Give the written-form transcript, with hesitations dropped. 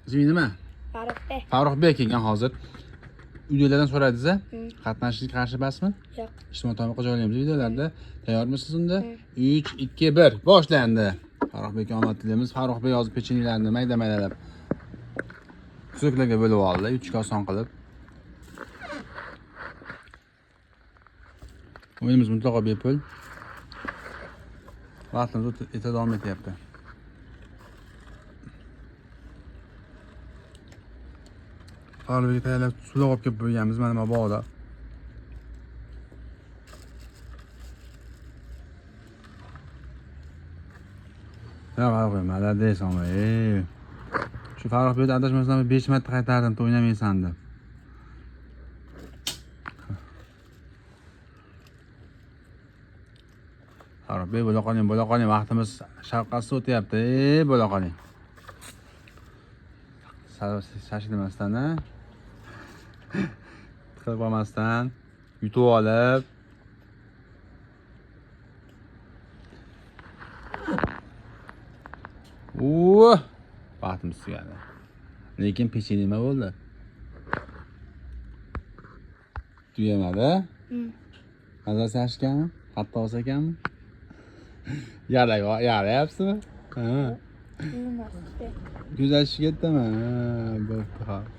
Isming nima? Farruxbek. Farruxbek kelgan hozir. Uydagilardan so'radingiz a? Qatnashishga qarshi emasmi? Yo'q. Ijtimoiy tarmoqqa joylaymiz videolarda. Tayyormisiz unda? 3 2 1 boshlandi. Farruxbekka omad tilaymiz. Farruxbek hozir pechenyelarni mayda-maydalab kусокlarga bo'lib oldi, yutishga oson qilib. O'yinimiz mutlaqo bepul. Vaqtimiz o'ta davom etyapti. Farruxbekka tayyorlab suvlar olib kelib qo'yganmiz mana bu bog'da. Ya Farruxbek, молодец, ey. Shu Farruxbekni adashmasam 5 marta qaytardim, o'ynamaysan deb. Farruxbek, bo'la qoling, bo'la qoling, vaqtimiz shafqatsiz o'tyapti. Ey, bo'la qoling. Shashilmasdan, a? Tiqilib qolmasdan yutib olib. Uh! Vaqtimiz tugadi. Lekin pechenye nima bo'ldi? Tugamadi. Mazasi yaxshi ekanmi? Qattiq olsa ekanmi? Yarayapsizmi? Ha. Bilmasdi. Ko'z achishib ketdimi? Ha, bo'pti, xo'p.